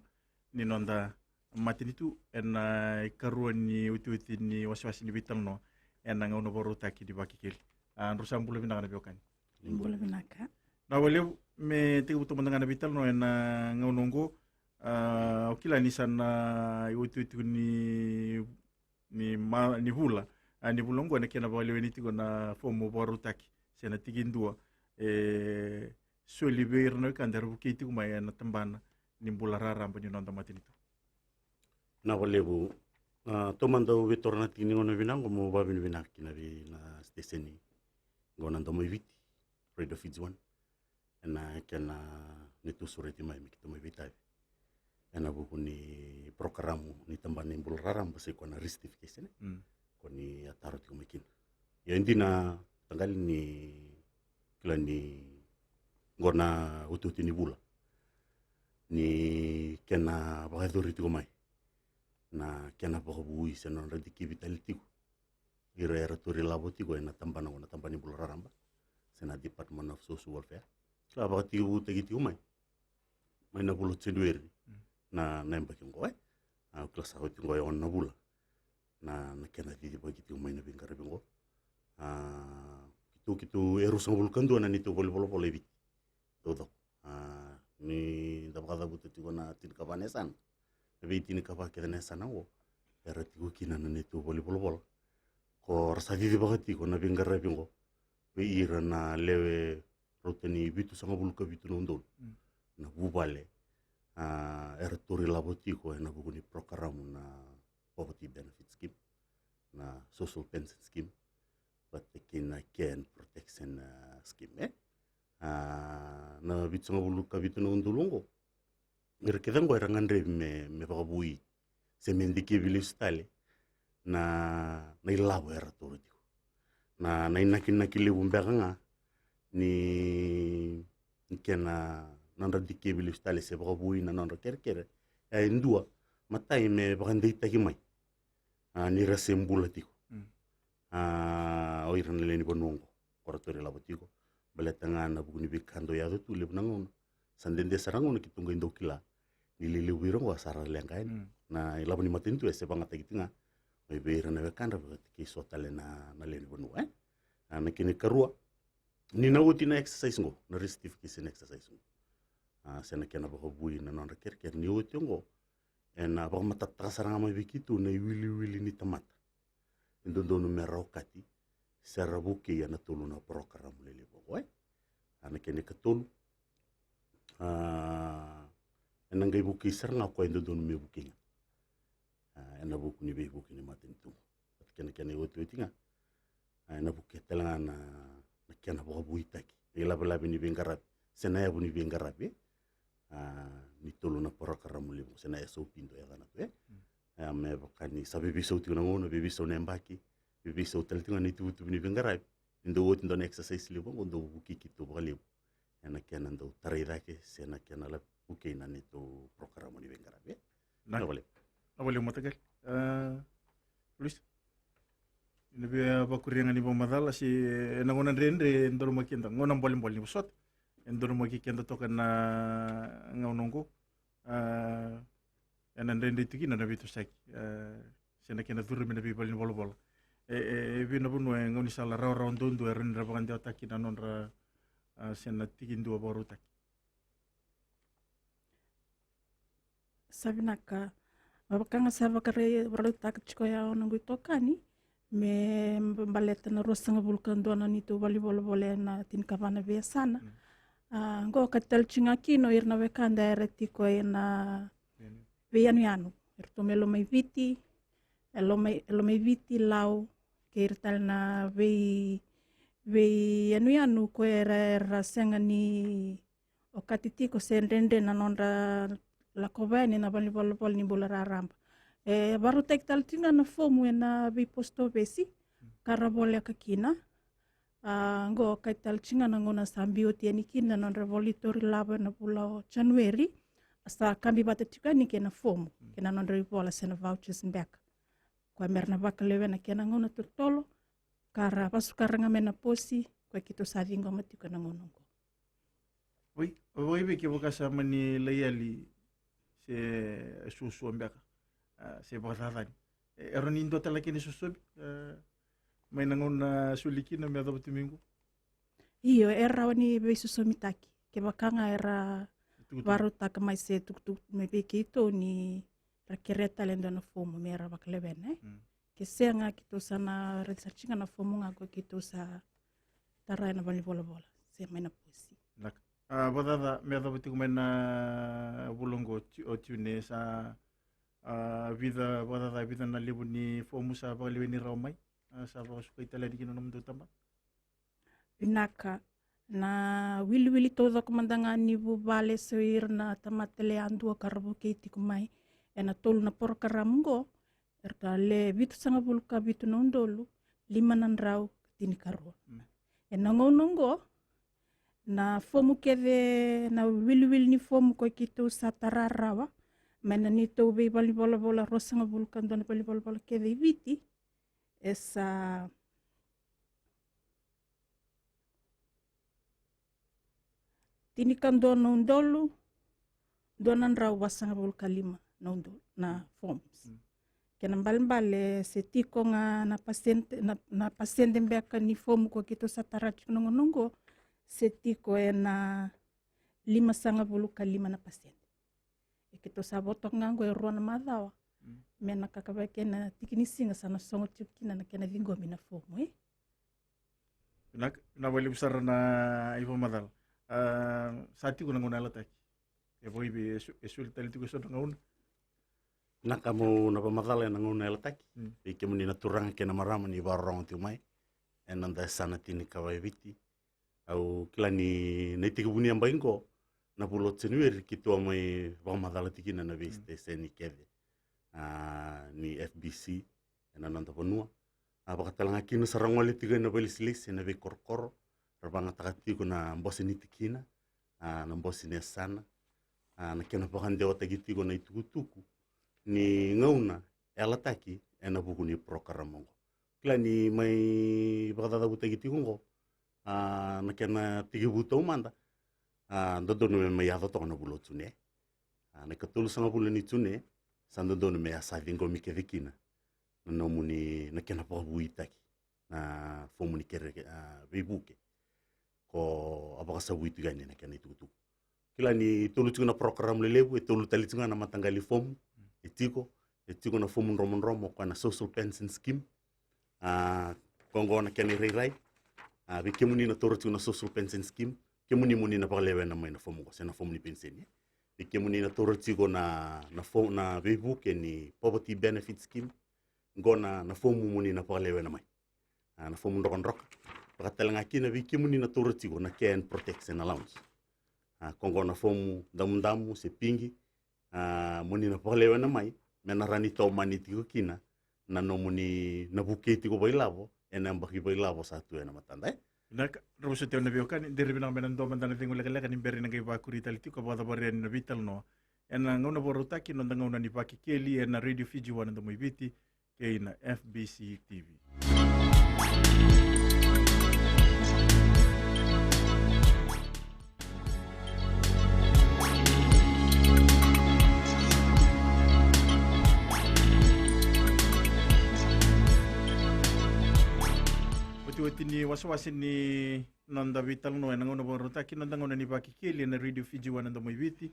ni noda matanitu ena ikarua ni otioti ni wasewase ni veitalanoa ena gauna vakarautaki ni Vakekeli. A, drau sa bula vinaka na veiwekani. Bula vinaka. Na vakalevu me tekivu toka mada ga na veitalanoa ena gauna oqo. A, au kila ni sa na iotioti ni ni, ma, ni vula, a, ni vula oqo ena kena vakalewena tiko na fomu vakarautaki se na tikidua e soli vei ira na wekada era vukei tiko mai ena tabana ni bula raraba ni noda matanitu. Na vakalevu, a, taumada au veitora na tiki ni gauna vinaka oqo meu vakavinavinaka kina vei na siteseni oqo na Domo i Viti, Radio Fiji One, ena kena ni tu sureti mai me keitou mai veitavi ena vuku ni porokaramu ni tabana ni bula raraba, se koya na recertification, e? Mm. Ko ni a taro tiko mai kina. Ia e dina, mataqali, ni kila ni oqo na otioti ni vula ni kena vakayacori tiko mai na kena vakavoui se na nodra dikevi tale tiko ira era tauri lavo tiko ena tabana oqo na tabana ni bula raraba se na Department of Social Welfare. Ka vakatekivutaki tiko mai mai na vula o January, mm, na, na yabaki oqo, e? A, au kila sa oti oqo e ono na vula na, na kena cicivaki tiko mai na veiqaravi oqo. A, keitou, keitou e ruasagavulu ka dua na neitou valenivolavola e Viti taucoko. A, ni da vakacavuta tiko na tinikava na yasana, na veitinikava kece na yasana oqo era tiko kina na neitou valenivolavola. Ko ra sa cicivaka tiko na veiqaravi oqo vei ira na lewe rauta ni vitusagavulu ka vitu na udolu, mm, na vuvale, a, era tauri lavo tiko ena vuku ni porokaramu na Poverty Benefit Scheme, na Social Pension Scheme, vata kei na Care and Protection, a, Scheme, e? A, na vitusagavulu ka vitu na udolu oqo, ira kece oqo era gadrevi me, me vakavoui se me dikevi lesu tale na, na ilavo era taura tiko. Na, na inakinaki levu beka ga ni, ni kena, na nodra dikevi lesu tale se vakavoui na nodra kerekere, e dua, matai, me vakadeitaki mai, a, ni ra se bula tiko, mm, a, o ira na lewe ni vanua oqo ko ra tauri lavo tiko. Baleta ga na vuku ni veika dau yaco tu, levu na gauna sa dede sara na gauna keitou qai dau kila ni lelevu vei ira oqo a sa ra leqa yani, mm, na ilavo ni matanitu, e se vagataki tiko ga mai vei ira na wekadra vata kei so tale na, na lewe ni vanua, e? A, na kena ikarua, ni na oti na exercise oqo, na recertification exercise oqo, a, se na kena vakavoui na nodra kerekere, ni oti oqo, ena vakamatatataka sara ga mai vei keitou na iwiliwili ni tamata e dodonu me ra okati se ra vukei ena tolu na porokaramu lelevu oqo, e? A, na kena ikatolu, a, ena qai vukei sara ga o koya e dodonu me vukei ga, a, ena vuku ni veivuke ni matanitu. Vata kei na kena iotioti ga, a, ena vukea tale ga na, na kena vakavoutaki na ilavelave ni veiqaravi se na yavu ni veiqaravi, e? A, ni tolu na porokaramu levu se na S O P dau yacana tu, e? Mm. A, me vaka ni sa veiveisau tiko na gauna, veiveisau na yabaki, veiveisau tale tiko ga na ituvatuva ni veiqaravi. Ni dau oti dua na exercise levu oqo, dau vukei keitou vakalevu ena kena dau tarai cake se na kena lai vukei na neitou porokaramu ni veiqaravi, e? Na, na vakalevu, na vakalevu mataqali. A, Luisa, ena via vakuria ga ni vakamacala se ena gauna dredre e donumaki keda, gauna bolebole ni vosota, e donumaki keda toka na gauna oqo. A, ena dredre tu kina na veitosoyaki, a, se na kena curu mai na veivalenivolavola. E, e, e vei na vanua e gaunisala rawarawa duadua e rawa ni ra vakadewataki na nodra, a, se na tikidua vakarautaki? Sa vinaka. Me vaka ga sa vakaraitaka tiko ya o noqu itokani, me ba-, baleta na ruasagavulu ka dua na neitou valenivolavola ena tinikava na veiyasana. Mm. A, oqo okati tale tiko ga kina o ira na wekada era tiko ena veiyanuyanu. Eratou mai Lomaiviti, e Lomai, e Lomaiviti, Lau, kei ira tale na vei, veiyanuyanu ko era, era sega ni okati tiko se dredre na nodra lakova yani na valenivolavola ni bula raraba. E varautaki tale tiko ga na fomu ena veiposita ovesi ka ra voleka kina. A, qo okati tale tiko ga na gauna sa biu oti yani kina na nodra volitori lavo ena vula o Janueri. A sa kabi vata tiko yani kei na fomu kei na nodra ivola se na vouchers beka. Koya mera na vakalewena kei na gauna totolo ka ra vasukara ga mai na posi, koya keitou sa ciqoma tiko ena gauna oqo. Oi, oi, vei kevaka sa mani lai yali se suasua beka, a, se vakacacani. E, e rawa ni dua tale kena isosomi, e, mai na gauna soli kina me yacova tu mai qo? Io, e rawa ni veisosomitaki. Kevaka ga era varautaka mai se tukutuku mai vei keitou ni ra kerea tale e dua na fomu me ra vakalewena, e. Ke sega, keitou sa na raica sara tiko ga na fomu ga ko keitou sa tara ena valenivolavola se mai na posi. Vinaka. A, vakacaca me yacova tiko mai na vula oqo o Ti-, o Tiune, sa, a, vica, vakacaca vica na levu ni fomu sa vakaleweni rawa mai, a, sa vakasukai tale yani kina nomudou tabana? Vinaka. Na wiliwili taucoko mada ga ni vuvale se o ira na tamata le yadua ka ra vukei tiko mai ena tolu na porokaramu oqo, eratou a le vitusagavulu ka vitu na udolu lima na drau ka tinikarua. Ena gauna oqo, na fomu kece, na wiliwili ni fomu ko keitou sa tara rawa mai na neitou veivalenivolavola ruasagavulu ka dua na valenivolavola kece i Viti, e sa tinikadua na udolu dua na drau vasagavulu ka lima na udolu na forms. Kena balebale se tiko ga na pasede, na, na pasede beka ni fomu ko keitou sa tara tiko na gauna oqo, se tiko ena limasagavulu ka lima na pasede. E keitou sa vo toka ga oqo e rua na macawa me na kakavaki ena tiki ni siga sa na sogo tiko kina na kena ciqomi na fomu, e. Vinaka, vinaka vakalevu sara na ivakamacala. A, sa tiko na gauna yalataki. E vei, e so-, e soli tale tiko e so na gauna. Vinaka, meu na vakamacala ena gauna yalataki vei kemuni na turaga kei na marama ni vakarorogo tiko mai ena noda yasana tinikava e Viti. Au kila ni na itekivu ni yabaki qo, na vula o Janueri, keitou a mai vakamacala tiko kina na veisiteseni kece, a, ni F B C ena noda vanua. A, vakatalega kina sa ra gole tiko ena veilesilesi ena veikorokoro, ra vagataka tiko na bose ni tikina, a, na bose ni yasana, a, na kena vakadewataki tiko na itukutuku ni gauna yalataki ena vuku ni porokaramu oqo. Kila ni mai vakacacavutaki tiko oqo, a, na kena tekivu taumada, a, dodonu me mai yaco toka na vula o June. A, na ikatolusagavulu ni June sa dodonu me a sa ciqomi kece kina na nomuni, na kena vakavuitaki na fomu ni kere, a, veivuke ko a vakasavui tiko yani na kena itukutuku. Kila ni tolu tiko na porokaramu lelevu, e tolu tale tiko ga na mataqali fomu e tiko. E tiko na fomu dromodromo, koya na Social Pension Scheme. A, ko oqo na kena irairai. A, vei kemuni na taura tiko na Social Pension Scheme, kemuni mo ni na vakalewena mai na fomu oqo, se na fomu ni peniseni. Vei kemuni na taura tiko na, na fo-, na veivuke ni Poverty Benefit Scheme, oqo na, na fomu mo ni na vakalewena mai. A, na fomu drokadroka. Vakatalega kina vei kemuni na taura tiko na Care and Protection Allowance. A, ko oqo na fomu damudamu se pigi, a, mo ni na vakalewena mai me na rawa ni tomani tiko kina na nomuni na vukei tiko vakailavo ena yabaki vakailavo sa tu ena matada, e. Vinaka, ra vosoti au na veiwekani, dere vinaka me na dua mada na cegu lekaleka ni bera ni na qai vakuri tale tiko ka vakacavara yani na veitalanoa ena gauna vakarautaki, noda gauna ni Vakekeli ena Radio Fiji One, na Domo i Viti, kei na F B C T V. Otioti ni wasewase ni noda veitalanoa ena gauna vakarautaki, noda gauna ni Vakekeli ena Radio Fiji One, na Domo i Viti,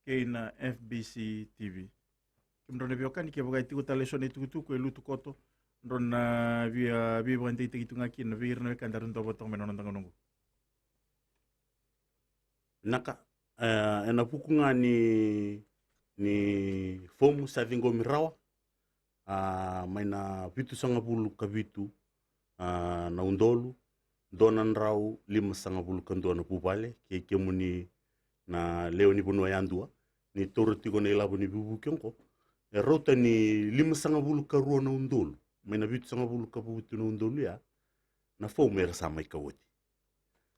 kei na F B C T V. Kemudrau na veiwekani, kevaka e tiko tale e so na itukutuku e lutu koto, drau na via veivakadeitaki tu ga kina vei ira na wekada era dau vata toka mai na noda gauna oqo. Vinaka, e, ena vuku ga ni, ni fomu sa ciqomi rawa, a, mai na vitusagavulu ka vitu, a, na udolu dua na drau limasagavulu ka dua na vuvale, kei kemuni na lewe ni vanua yadua, ni taura tiko na ilavo ni veivuke oqo. E rauta ni limasagavulu ka rua na udolu mai na vitusagavulu ka vitu na udolu ya, na fomu era sa mai kau oti.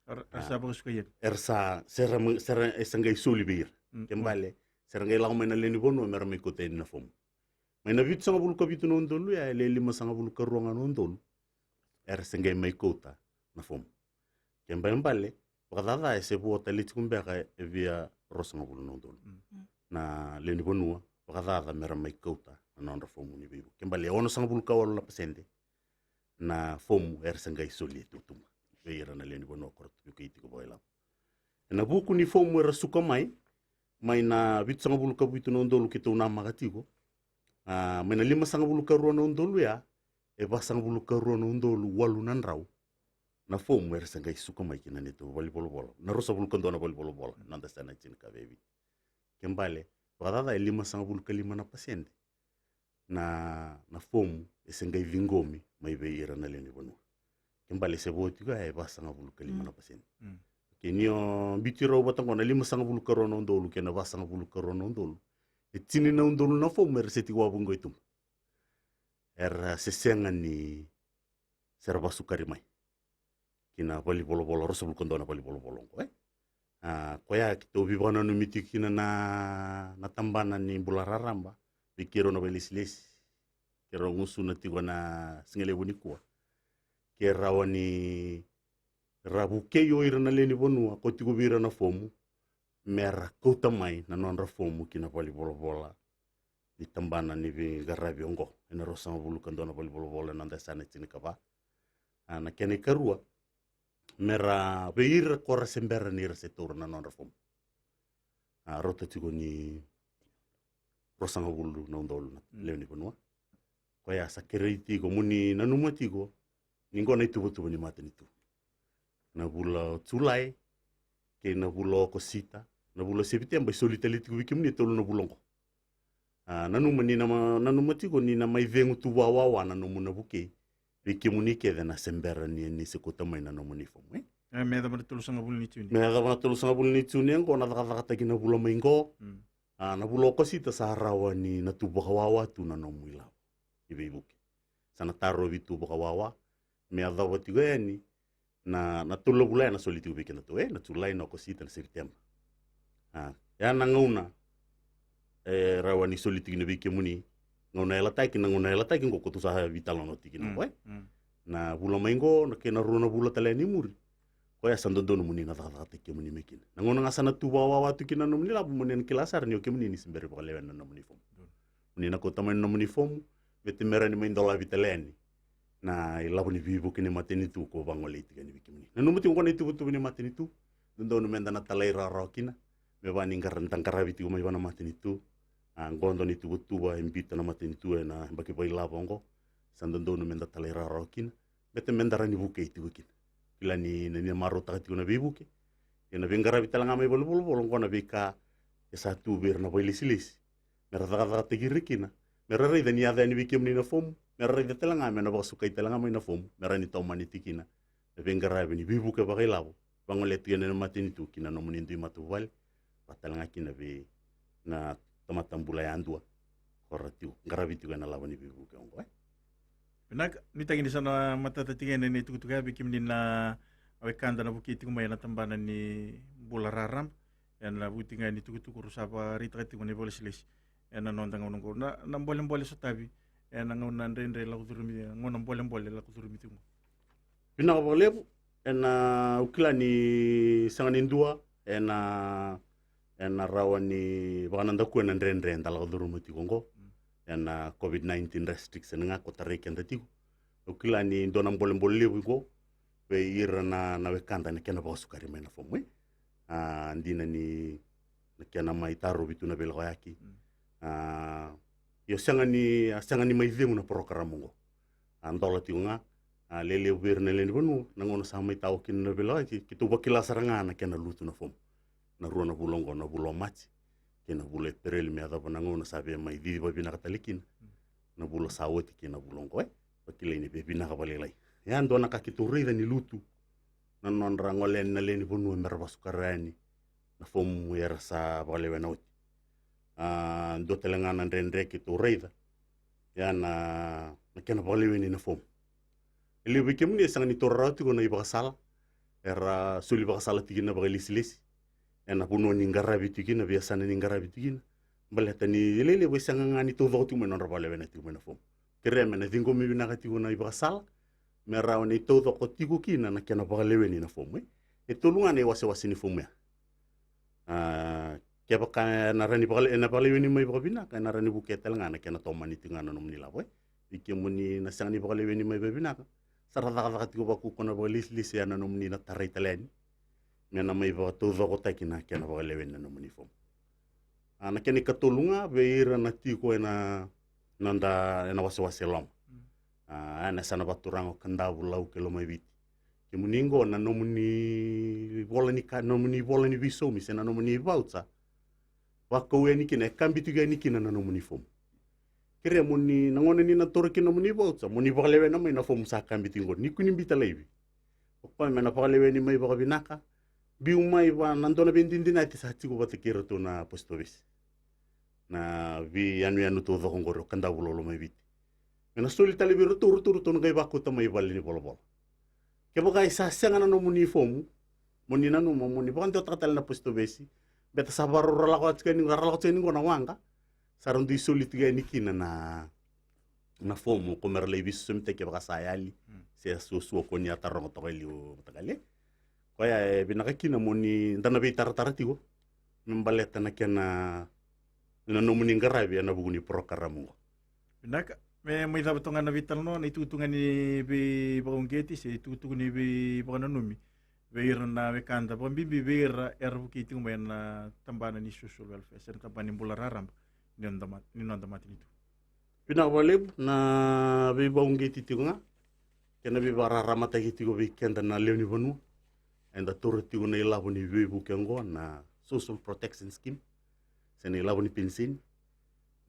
Era, era sa vakasukai yani. Era sa, sera, sera, e sa qai soli vei ira. Mm, ke bale, sera qai lako mai na lewe ni vanua mera mai kauta yani na fomu. Mai na vitusagavulu ka vitu na udolu ya, e le limasagavulu ka rua ga na udolu era se qai mai kauta na fomu. Ke bale, bale, vakacaca e se vo tale tiko beka e via ruasagavulu na udolu. Mm. Na lewe ni vanua vakacaca mera mai kauta na nodra fomu ni veivuke. Ke bale, e onosagavulu ka walu na pasede na fomu era se qai soli e tutuba vei ira na lewe ni vanua ko ra tu veivuke tiko vakailavo. Ena vuku ni fomu era suka mai, mai na vitusagavulu ka vitu na udolu keitou namaka tiko, a, mai na limasagavulu ka rua na udolu ya, e vasagavulu ka rua na udolu walu na drau na fomu era se qai suka mai ki na neitou valenivolavola, na ruasagavulu ka dua na valenivolavola, na noda yasana e tinikaciwa e Viti. Ke bale, vakacaca e limasagavulu ka lima na pasede na, na fomu e se qai ciqomi mai vei ira na lewe ni vanua. Ke bale, se vo tiko ya e vasagavulu ka lima na pasede. Mm. Ke ni o biuti rau vata oqo na limasagavulu ka rua na udolu kei na vasagavulu ka rua na udolu, e tini na udolu na fomu era se tiko wavoki qo e tuba. Era se sega ni, sera vasukari mai ki na valenivolavola, ruasagavulu ka dua na valenivolavola oqo, e. A, koya keitou veivakananumi tiko kina na, na tabana ni bula raraba vei keirau na vailesilesi, keirau gusuna tiko na siga levu nikua. Ke rawa ni ra vukei o ira na lewe ni vanua ko tiko vei ira na fomu, mera kauta mai na nodra fomu ki na valenivolavola ni tabana ni veiqaravi oqo ena ruasagavulu ka dua na valenivolavola ena noda yasana e tinikava. A, na kena ikarua, mera, vei ira ko ra se bera ni ra se taura na nodra fomu, a, rauta tiko ni ruasagavulu na udolu na lewe ni vanua. Koya sa kerei tiko mo ni nanuma tiko ni qo na ituvatuva ni matanitu. Na vula o Julai kei na vula o Okosita, na vula o Seviteba, e soli tale tiko vei kemuni e tolu na vula oqo. A, nanuma ni na ma-, nanuma tiko ni na mai cegu tu vakawawa na nomu na vukei vei kemuni kece na se bera ni, ni se kauta mai na nomuni fomu, e? E, me yacova na tolusagavulu ni June. Me yacova na tolusagavulu ni June oqo, na cakacakataki na vula mai qo. Mm. A, na vula o Okosita sa rawa ni na tu vakawawa tu na nomu ilavo ni veivuke. Sa na tarovi tu vakawawa me yacova tiko yani na, na tolu na vula ya na soli tiko vei kedatou, e, na Julai, na Okosita, na Sepiteba. A, ya na gauna e rawa ni soli tiko kina vei kemuni, gauna yalataki, na gauna yalataki oqo ko tou sa veitalanoa tiko kina oqo, e. Mm. Na vula mai oqo, na kena rua na vula tale yani i muri, koya sa dodonu mo ni na cakacakataki kemuni mai kina. Na gauna ga sa na tu vakawawa tu kina na nomuni ilavo, mo ni na kila sara ni o kemuni ni se bera ni vakalewena na nomuni fomu. Mo ni na kauta mai na nomuni fomu me te mera ni mai dolavi tale yani na ilavo ni veivuke ni matanitu ko vagolei tiko yani vei kemuni. Nanuma tiko oqo na ituvatuva ni matanitu, dodonu meda na talairawarawa kina me vaka ni qara-, da qaravi tiko mai vua na matanitu. A, oqo dua na ituvatuva e biuta na matanitu ena yabaki vakailavo oqo. Sa dodonu meda talairawarawa kina me te, meda rawa ni vukei tiko kina. Kila ni na, ni na marautaka tiko na veivuke, ia na veiqaravi tale ga mai valenivolavola, oqo na veika e sa tu vei ira na vailesilesi mera cakacakataki ira kina, mera raica ni yaco yani vei kemuni na fomu, mera raica tale ga me na vakasukai tale ga mai na fomu, mera ni tomani tiko kina na veiqaravi ni veivuke vakailavo, vagolea tiko yani na matanitu ki na nomuni dui matavuvale, vaka tale ga kina vei na tamata bula yadua ko ra tiko qaravi tiko ena lavo ni veivuke oqo, e. Vinaka, nuitaki ni sa na matata tiko yani na itukutuku ya vei kemuni na wekada na vukei tiko mai ena tabana ni bula raraba. Ena vuku tiko ga ni tukutuku rau sa vakaraitaka tiko na ivakalesilesi ena noda gauna oqo, na, na bolebole sotavi ena gauna dredre lako curumi, gauna bolebole lako curumi tiko oqo. Vinaka vakalevu. Ena, au kila ni sega ni dua ena, ena rawa ni vakanadakuya na dredre eda lako curuma tiko oqo. Mm. Ena COVID nineteen restriction ga ko tarai keda tiko. Au kila ni dua na bolebole levu oqo vei ira na, na wekada ena kena vakasukari mai na fomu, e. A, dina ni na kena mai tarovi tu na veilakoyaki. Mm. A, io, sega ni, a, sega ni mai cegu na porokaramu oqo. A, dola tiko ga, a, lelevu vei ira na lewe ni vanua na gauna sa mai tawa kina na veilakoyaki, keitou vakila sara ga na kena lutu na fomu. Na rua na vula oqo, na vula o Maji kei na vula o Epereli, me yacova na gauna sa via mai cici vakavinaka tale kina na vula sa oti kei na vula oqo, e. Vakilai ni via vinaka vakalailai. E a dua na ka keitou raica ni lutu na nodra gole yani na lewe ni vanua me ra vakasuka yani na fomu era sa vakalewena oti. A, dua tale ga na dredre keitou raica, ia na, na kena vakaleweni na fomu. E levu vei kemuni e sega ni taura rawa tiko na ivakasala era soli vakasala tiko kina vakailesilesi ena vanua ni qaravi tiko kina, veiyasana ni qaravi tiko kina. Baleta ni e levu e sega ga ni taucoko tiko mai na nodra vakalewena tiko mai na fomu. Kerea me na ciqomi vinaka tiko na ivakasala me rawa ni taucoko tiko kina na kena vakaleweni na fomu, e. E tolu ga na iwasewase ni fomu ya. A, kevaka ena rawa ni vakale-, ena vakaleweni mai vakavinaka, ena rawa ni vukea tale ga na kena tomani tiko ga na nomuni lavo, e. Vei kemuni na sega ni vakaleweni mai vakavinaka, sa ra cakacaka tiko vakaukaua na vakailesilesi ya na nomuni na tarai tale yani me na mai vakataucokotaki na kena vakaleweni na nomuni fomu. A, na kena ikatolu ga vei ira na tiko ena noda, ena wasewase e loma. Mm. A, ena yasana vakaturaga o Kadavu, Lau kei Lomaiviti. Kemuni qo na nomuni vola ni ka, nomuni vola ni veisaumi se na nomuni voucher, vakau yani kina, e kabi tiko yani kina na nomuni fomu. Kerea mo ni, na gauna ni na taura kina nomuni voucher, mo ni vakalewena mai na fomu sa kabi tiko qo, ni kua ni biuta laivi. O koya me na vakaleweni mai vakavinaka, biu mai va na dua na veidinadinati sa tiko vata kei iratou na post office. Na veiyanuyanu taucoko qori o Kadavu, Lau, Lomaiviti. Me na soli tale vei iratou, ratou, ratou na qai vakauta mai vale ni volavola. Kevaka e sa sega na nomuni fomu, mo ni nanuma mo ni vakadewataka tale na post office, beta sa vakarau lako tiko yani, ra lako tiko yani qo na waqa, sa ra dui soli tiko yani kina na, na fomu, ko me ra lai veisosomitaki kevaka sa yali, mm, se suasua ko ni a taroga toka e liu, mataqali. Koya e vinaka kina mo ni da na veitaratara tiko me baleta na kena, na nomuni qaravi ena vuku ni porokaramu qo. Vinaka. Me mai cava toka ga na veitalanoa, na itukutuku ga ni veivakauqeti se itukutuku ni veivakananumi vei ira na wekada, vakabibi vei ira era vukei tiko mai ena tabana ni social welfare se na tabana ni bula raraba ni noda mat-, ni noda matanitu. Vinaka vakalevu na veivakauqeti tiko ga kei na veivakararamataki tiko vei keda na lewe ni vanua. Eda taura tiko na ilavo ni veivuke oqo, na Social Protection Scheme se na ilavo ni peniseni,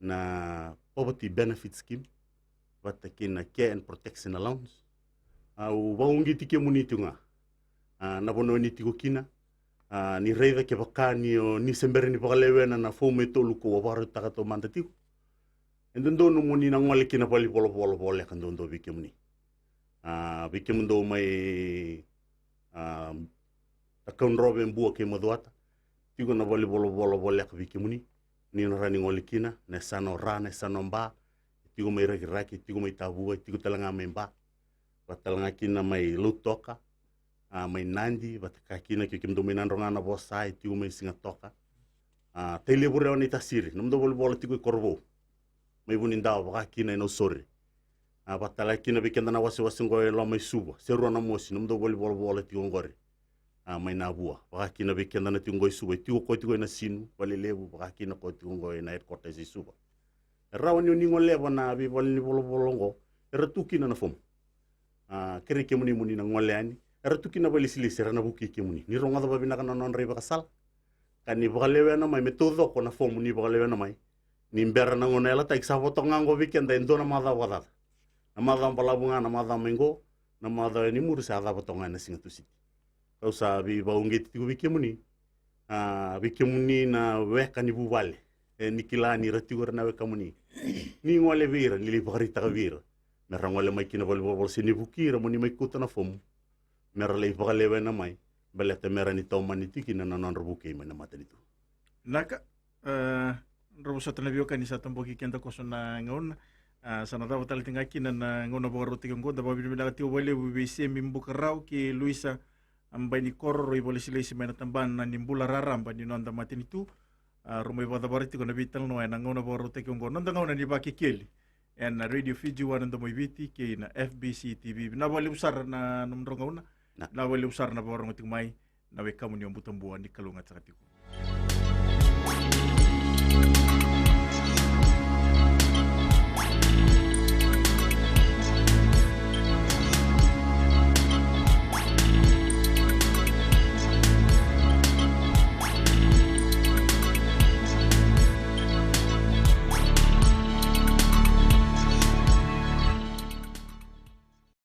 na Poverty Benefit Scheme, vata kei na Care and Protection Allowance. Au vakauqeti kemuni tiko ga, a, na vanua ni tiko kina, a, ni raica kevaka ni o ni se bera ni vakalewena na fomu e tolu ko au vakarautaka taumada tiko, e dodonu mo ni na gole ki na valenivolavola voleka duadua vei kemuni. A, vei kemudou mai, a, Cakaudrove, Bua kei Macuata, tiko na valenivolavola voleka vei kemuni. Ni na rawa ni gole kina, na yasana o Ra, na yasana o Ba, e tiko mai Rakiraki, e tiko mai Tavua, e tiko tale ga mai Ba, vata tale ga kina mai Lautoka, a, mai Nadi, vata kaya kina ke kemudou mai Nadroga, Navosa, e tiko mai Sigatoka. A, Tailevu, Rewa, Naitasiri, nomudou valenivola tiko i Korovou, mai Vunidawa, vaka kina i Nausori. A, vata tale kina vei keda na wasewase qo e loma i Suva, Serua, Namosi, nomudou valenivolavola tiko qori, a, mai Navua, vaka kina vei keda na tiko qo i Suva, e tiko koya tiko i Nasinu, Valelevu, vaka kina koya tiko qo ena headquarters i Suva. E rawa ni o ni goleva na veivalenivolavola oqo era tu kina na fomu. A, kerei kemuni mo ni na gole yani, era tu kina vakailesilesi, era na vukei kemuni. Ni rogoca vakavinaka na nodra ivakasala ka ni vakalewena mai, me taucoko na fomu ni vakalewena mai. Ni bera na gauna yalataki, sa vo toka ga oqo vei keda e dua na macawa vakacaca. Na macawa balavu ga na macawa mai qo, na macawa ni muri sa cava toka ga ena siga Tusiti. Au sa veivakauqeti tiko vei kemuni, a, vei kemuni na weka ni vuvale, e, ni kila ni ra tiko ira na wekamuni. Ni gole vei ira, ni lai vakaraitaka vei ira me ra gole mai ki na valenivolavola se ni vukei ira mo ni mai kauta na fomu me ra lai vakalewena mai, baleta me ra ni tomani tiko kina na nodra vukei mai na matanitu. Naka, e, drau vosota na veiwekani sa toboki keda koso na gauna. A, sa na cava tale tiko ga kina na gauna vakarautaki oqo. Da vakavinavinaka tiko vakalevu vei Semi Bukarau kei Luisa Bainikororo, ivakalesilesi mai na tabana ni bula raraba ni noda matanitu. A, rau mai vakacavari tiko na veitalanoa ena gauna vakarautaki oqo, Noda Gauna ni Vakekeli, ena Radio Fiji One, na Domo i Viti, kei na F B C T V. Vinaka vakalevu sara na nomudrau gauna. Na. Vinaka vakalevu sara na vakarorogo tiko mai. Na wekamuni o Butabua, ni kalougata saka tiko.